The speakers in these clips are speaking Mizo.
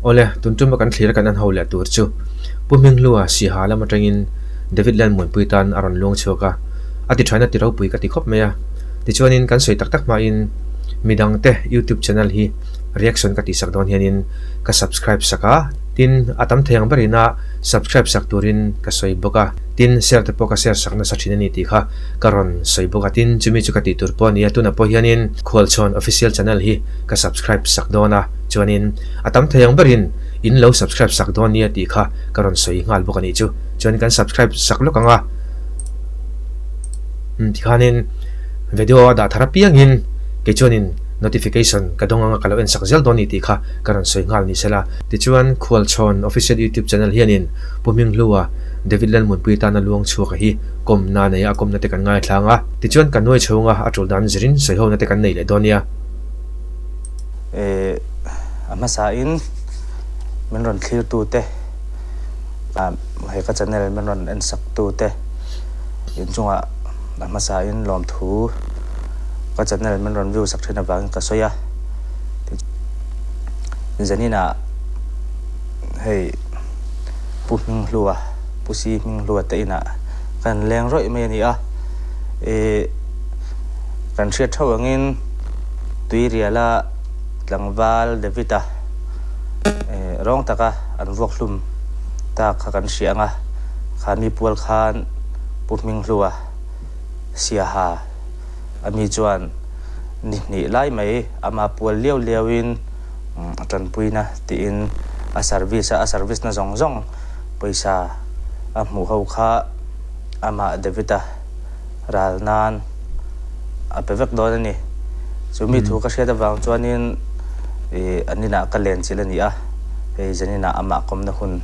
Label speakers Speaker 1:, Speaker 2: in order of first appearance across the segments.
Speaker 1: Awle, tun tuma kan thlir a kan en ho leh tur chu Pu Hminghlua Siha lam atangin David Lalmuanpui tan a rawn luang chhuak a, a ti thaina ti ropui ka ti khawp mai a. Tichuanin kan sawi tak tak hmain midangte YouTube channel hi reaction ka tihsak dawn hianin ka subscribe sak a, tin a tam thei ang berin a subscribe sak turin ka sawi bawk a, tin share te pawh ka share sak nasa thin a ni tih kha ka rawn sawi bawk a, tin chumi chu ka tih tur pawh a ni a, tunah pawh hianin Khualchhawn official channel hi ka subscribe sak dawn a, chuanin a tam thei ang berin in lo subscribe sak dawn nia tih kha ka rawn sawi nghal bawk a nih chu, chuan kan subscribe sak lawk ang a, umm tikhanin video a dah thar apiangin kei chuanin notification ka dawng anga ka lo en sak zel dawn ni tih kha ka rawn sawi nghal ni sela. Tichuan Khualchhawn official youtube channel hianin Pu Hminghlua David Lalmunpui tana luang chhuaka hi kawmna nei a, a kawmna te kan ngaithlang a, tichuan kan nuai chhunga a tul dan zirin sawihona te kan nei leh dawn nia.
Speaker 2: Eh, a hmasain min rawn thlirtute, he ka channel min rawn en saktute inchungah a hmasain lawmthu ka channel min rawn view sak thin avangin ka sawi a. Zaninah hei Pu Hminghlua, Pu Si Hminghlua te inah kan leng rawih mai a ni a. Ih, kan hriat theuh angin Tuiriala tlangval David-a ih rawng taka an vuak hlum tak kha kan hria ang a, kha mi pual khan Pu Hminghlua Siaha a mi chuan ni hnih lai mai ama pual liau liauin a tanpuina tiin a service a, a service na zawng zawng pawisa a hmuh ho kha amah David-a ral nan a pe vek dawn a ni. Chu mi thu ka hriat avang chuanin ih an inah ka len chilh a ni a, hei zan inah amah kawmna hun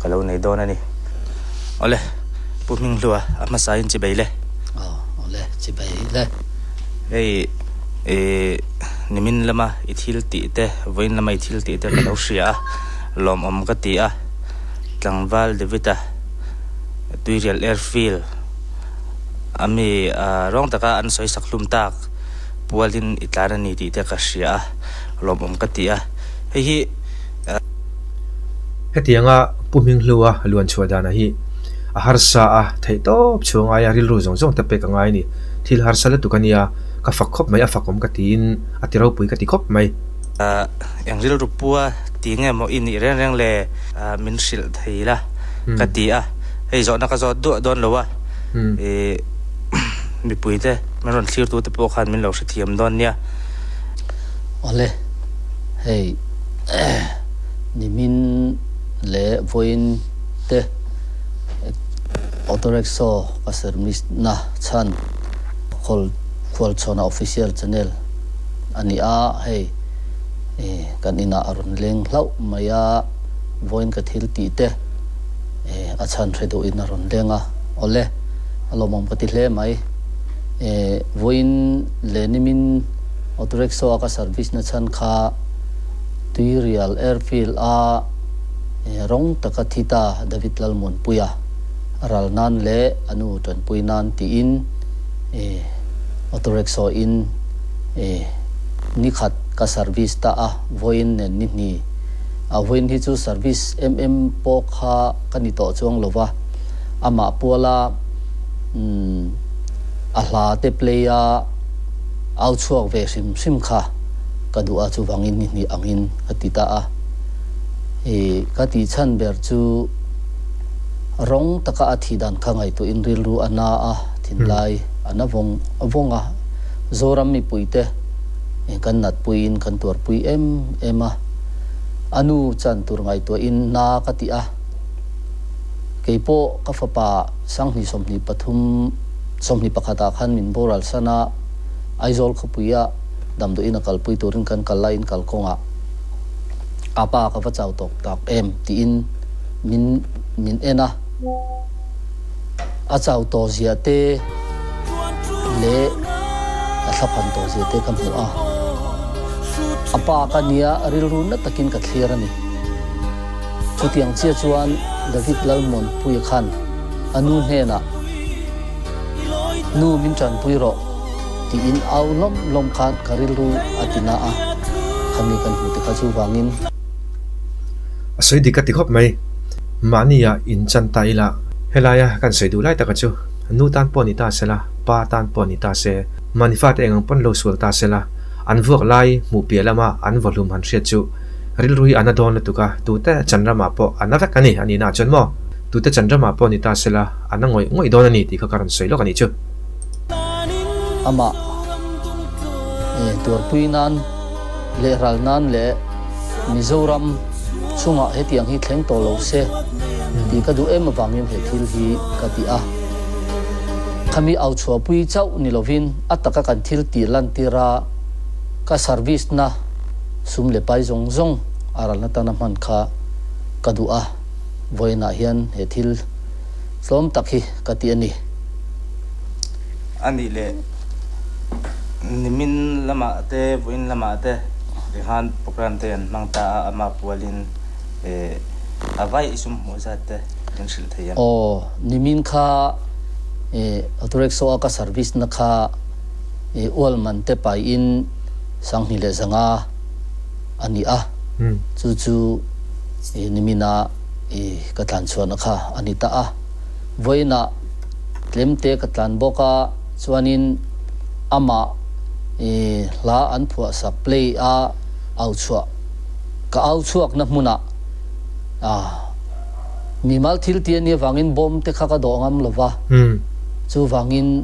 Speaker 2: ka lo nei dawn a ni. Awle, Pu Hminghlua, a hmasain chibei le.
Speaker 3: Aw, awle, chibei le.
Speaker 2: Hei ih nimin lama i thil tih te, vawiin lama i thil tih te ka lo hria a, lawmawm ka ti a, Tlangval David-a Tuirial Airfield a mi rawng taka an sawi sak hlum tak pualin i tlan a ni tih te ka hria a, lawmawm ka ti a, hei hi.
Speaker 1: Hetianga Pu Hminghlua luan chhuah dana hi a harsa a, theih tawp chhuah ngai a, rilru zawng zawng te pek a ngai a ni. Thil harsa lutuk a nia, ka fak khawp mai, a fakawm ka tiin a ti ropui ka ti khawp mai.
Speaker 2: Eng rilru pua ti nge maw i nih reng reng le? Min hrilh thei la ka ti a, hei zawhna ka zawt duah dawn lo a, ih mipuite min rawn thlirtute pawh khan min lo hrethiam dawn nia.
Speaker 3: Awle, hei nimin leh vawiin te Auto Rickshaw ka service na chhan Khualchhawna Official Channel a ni a, hei kan inah a rawn leng hlauh mai a, vawiin ka thil tih te a chhan hre duhin a rawn leng a, awle a lawmawm ka ti hle mai. Vawiin leh nimin auto rickshaw a ka service na chhan kha Tuirial Airfield a rawng taka thi ta David Lalmuanpuia ral nan leh a nu tanpui nan tiin auto rickshaw in Ni khat ka service ta a, vawiin nen ni hni. A vawiin hi chu service em em pawh kha ka ni tawh chuang lo va, amah puala umm a hla te play a au chhuak ve hrim hrim kha ka duh a, chuvangin ni hnih angin ka ti ta a. Ih ka tih chhan ber chu rawng taka a thih dan kha ngaihtuahin rilru a na a, thinlai a na vawng vawng a. Zoram mipuite kan natpuiin kan tuarpui em em a, a nu chan tur ngaihtuahin na ka ti a, keipawh ka fapa Sanghnih 23 21 ah khan min boral san a, Aizawl khawpuia damdawiin a kalpui turin kan kal laiin kalkawngah a pa ka va chau tawk tak em tiin min min en a, a chau tawh ziah te. leh a thlaphan tawh zia te ka hmu a, a pa ka nia rilru na takin ka thlir a ni. Chutiang chiah chuan David Lalmuanpuia khan a nu hnenah, Nu min tanpui rawh tiin au lawm lawm khan ka rilru a ti na a, khami kan hmuh te kha chuvangin.
Speaker 1: A sawi dik ka ti khawp mai. Mahnia in chan ta ila, helaia kan sawi duh lai taka chu nu tan pawh ni ta sela, pa tan pawh ni ta se, mahni fate eng ang pawn lo sual ta sela, an vuak lai hmuh piah lama an vawhlum han hriat chu rilru hi a na dawn lutuk a, tute chan ramah pawh a na vek a ni a nihna chuan maw? Tute chan ramah pawh ni ta sela a na ngawih ngawih dawn a ni tih kha ka rawn sawi lawk a nih chu.
Speaker 3: Amah tuarpui nan leh ral nan leh Mizoram chungah hetiang hi thleng tawh lo se tih ka duh em avangin he thil hi ka ti a. Khami au chhuahpui chauh ni lovin a taka kan thil tih lantir a, ka service na sum leh pai zawng zawng a ralna tana hman kha ka duh a, vawiinah hian he thil tlawm tak hi ka ti a ni.
Speaker 2: A nih leh nimin lamah te vawiin lamah te tikhan program te an hmang ta a, ama pualin a vai i sum hmuh zat te min hrilh thei em?
Speaker 3: Aw, nimin kha auto rickshaw a ka service na kha ual man te paiin 2500 a ni a, chu chu nimina ka tlan chhuahna kha a ni ta a. Vawiinah tlemte ka tlan bawk a, chuanin amah hla an phuahsak play a au chhuah ka au chhuakna hmunah mimal thil ti a nih avangin bawm te kha ka dawh ngam lo va, chuvangin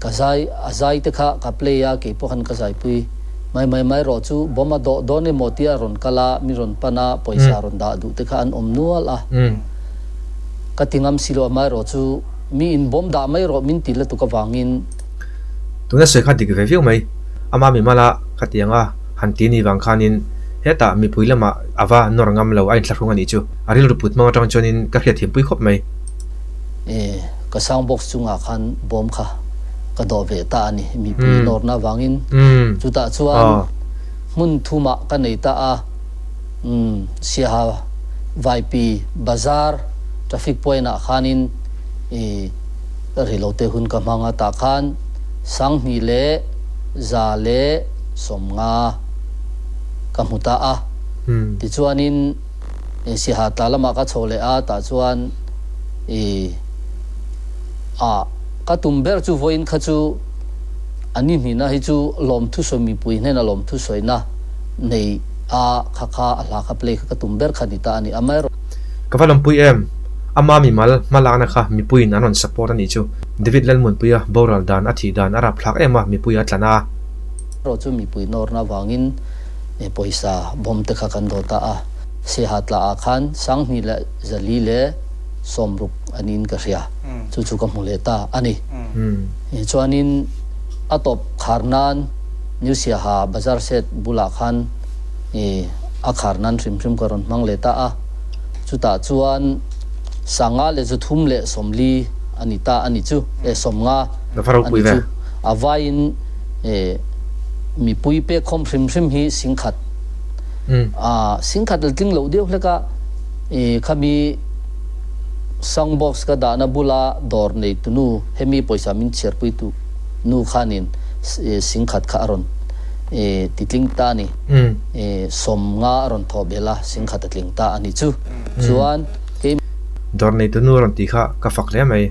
Speaker 3: ka zai a zai te kha ka play a, keipawh khan ka zaipui mai mai mai rawh chu bawm a dawh dawn emaw tia rawn kal a, mi rawn pan a, pawisa rawn dah duh te kha an awm nual a. Ka ti ngam si lo amaherawh chu mi in bawm dah mai rawh min ti lutuk avangin.
Speaker 1: Tuna sawi kha dik ve viau mai. Ama mimala ka ti ang a, han ti ni vang khanin hetah mipui lamah a va nawr ngam lo a inthlahrung a nih chu. A rilru put hmang atang chuanin ka hriatthiampui khawp mai.
Speaker 3: E, ka sound box chungah khan bawm kha ka dawh ve ta a ni, mipui nawrna avangin. Chutah chuan hmun thumah ka nei ta a. Umm Siaha Vaipi Bazar traffic point ah khanin i rilote hun ka hmang a tah khan 2150 ka hmu ta a. Tichuanin Siaha tla lamah ka chho leh a tah chuan i ah ka tum ber chu vawiin kha chu a ni hnihna hi chu lawmthusawi mipui hnena lawmthusawina nei A kha kha a hla kha play kha ka tum ber kha ni ta a ni. Amaherawh.
Speaker 1: Ka va lawmpui em? Ama mimal hmalakna kha mipuiin an rawn support a nih chu. David Lalmuanpuia boral dan a thih dan a rapthlak em a, mipui a tlan a.
Speaker 3: Erawh chu mipui nawrna avangin pawisa bomb te kha kan dawt ta a. Siaha tla ah khan 2160 a niin ka hria. Chu chu ka hmu leh ta a ni. Chuanin a tawp khar nan. New Siaha bazar set bulah khan i a khar nan hrim hrim ka rawn hmang leh ta a, chutah chuan 340 a ni ta a ni chu, e 50 a ni chu. A vaiin e mipui pek khawm hrim hrim hi 10,000 a 10,000 la tling loh deuh hlek a, i khami sound box ka dahna bula dawr neitunu hemi pawisa min chhiarpuitu nu khanin 10,000 kha a rawn ti tling ta a ni. 50 a rawn thawh belh a, 10,000 a tling ta a ni chu. Chuan kei.
Speaker 1: Dawr neitu nu a rawn tih kha ka fak hle mai.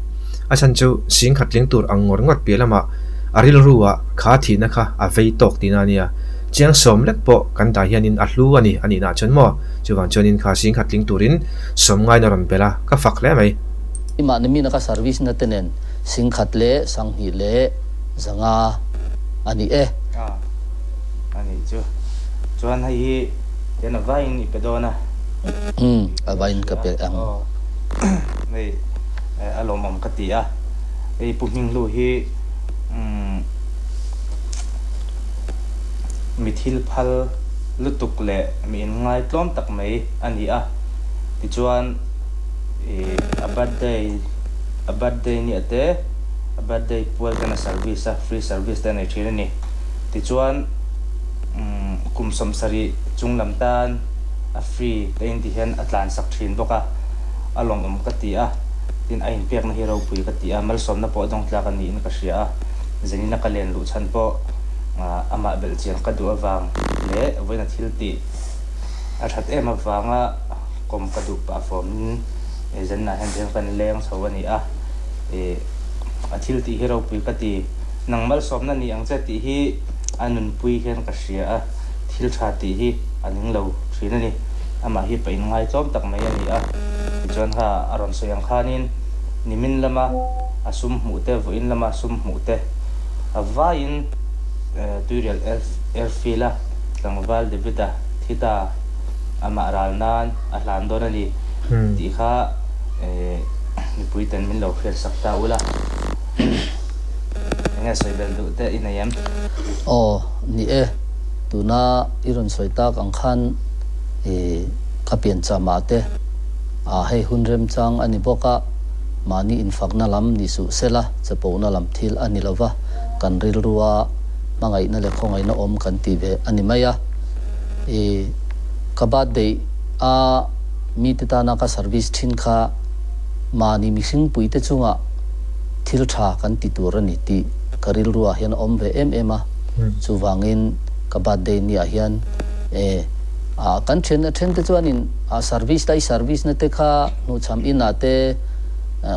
Speaker 1: A chhan chu 10,000 tling tur ang ngawr ngawr piah lamah a rilru ah kha thihna kha a vei tawk tihna a nia. Chiang sawm lek pawh kan dah hianin a hlu a ni a nihna chuan maw? Chuvang chuanin kha 10,000 tling turin sawm ngaina rawn belh a, ka fak hle mai.
Speaker 3: Mahni mina ka service na te nen 11,200 a ni e.
Speaker 2: A, a nih chu. Chuan hei hi tian a vaiin i pe dawn a.
Speaker 3: Umm, a vaiin ka pe ang.
Speaker 2: Aw, hei a lawmawm ka ti a. Hei Pu Hminghlu hi umm mi thil phal lutuk leh mi inngaitlawm tak mai a ni a. Tichuan ih a birthday a birthday nia te a birthday pual ten a service a free service te a nei thin a ni. Tichuan umm kum 70 chung lam tan a free te in ti hian a tlan sak thin bawk a, a lawmawm ka ti a, tin a inpekna hi ropui ka ti a, malsawmna pawh dawng tlak a niin ka hria a, zenina ka len luh chhan pawh amah belh chian ka duh avang leh vawiin a thil tih a that em avanga. Kawm ka duh pah fawmin zanah hian tihian kan leng chho a ni a, ih a thil tih hi ropui ka ti. Nang malsawmna ni ang che tih hi a nunpui hian ka hria a, thil tha tih hi a ning lo thin a ni. Amah hi pahin ngaitlawm tak mai a ni a, tichuan kha a rawn sawi ang khanin nimin lama a sum hmuh te, vawiin lama a sum hmuh te a vaiin Tuirial Airfield-a tlangval David-a thi ta. Amah ral nan a hlan dawn a ni tih kha mipui ten min lo hriat sak ta ula. Eng nge sawi belh duh te i nei em?
Speaker 3: Aw, ni e. Tuna i rawn sawi tak ang khan ka piancham ah te hei hun remchang a ni bawk a, mahni infakna lam ni suh sela chepona lam thil a ni lova, kan rilrua hmangaihna leh khawngaihna awm kan tih ve a ni mai a. I ka birthday a mite tana ka service thin kha mahni mihring puite chunga thil tha kan ti tur a ni tih ka rilru ah hian a awm ve em em a, chuvangin ka birthday ni ah hian e kan then a then te chuanin a service la i service na te kha hnuhchham in ah te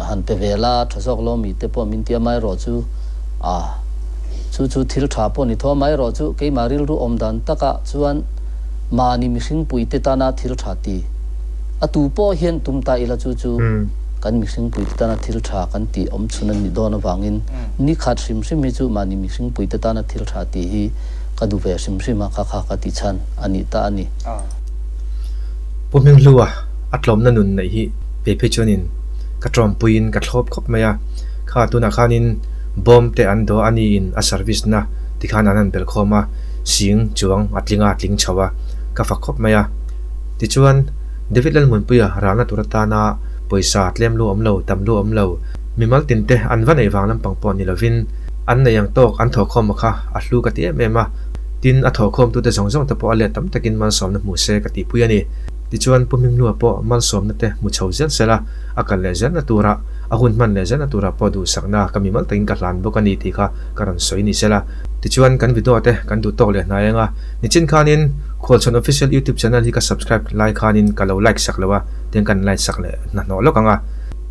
Speaker 3: han pe ve la tha zawk lo mi te pawh min ti a amaherawhchu a Chu chu thil tha pawh ni tho amaherawhchu keimah rilru awm dan takah chuan mahni mihring puite tana thil tha ti a tu pawh hian tum ta ila chu chu kan mihring puite tana thil tha kan tih awm chhun a nih dawn avangin ni khat hrim hrim hi chu mahni mihring puite tana thil tha tih hi ka duh ve hrim hrim a, kha kha ka ti chhan a nih ta a ni.
Speaker 1: Pu Hminghlua a tlawmna nun neih hi kei phei chuanin ka tawmpuiin ka thlawp khawp mai a, kha tunah khanin Bawm te an dawh a niin a service na tikhan an han bel khawm a, sing chuang a tling a tling chho a, ka fak khawp mai a. Tichuan, David Lalhmunpuia ralna tur atana pawisa tlem lu awm lo, tam lu awm lo, mimal tin te an va neih vang lampang pawh ni lovin an nei ang tawk an thawhkhawm a kha a hlu ka ti em em a, tin a thawhkhawmtute zawng zawng te pawh a let tam takin malsawmna hmu se ka tihpui a ni. Tichuan, Pu Hminghlua pawh malsawmna te hmu chho zel sela a kal leh zelna turah A hun hman leh zel a turah pawh duhsakna ka mimal takin ka hlan bawk a ni tih kha ka rawn sawi ni sela. Tichuan kan video te kan duh tawk leh hnai anga nichin khanin Khualchhawn Official YouTube channel hi ka subscribe lai khanin ka lo like sak lo a, tiang kan like sak leh hnahnawh lawk anga.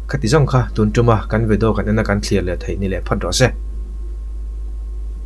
Speaker 1: Khati zawng kha tun tuma kan video kan ena kan thlir leh theih ni leh phawt rawh se.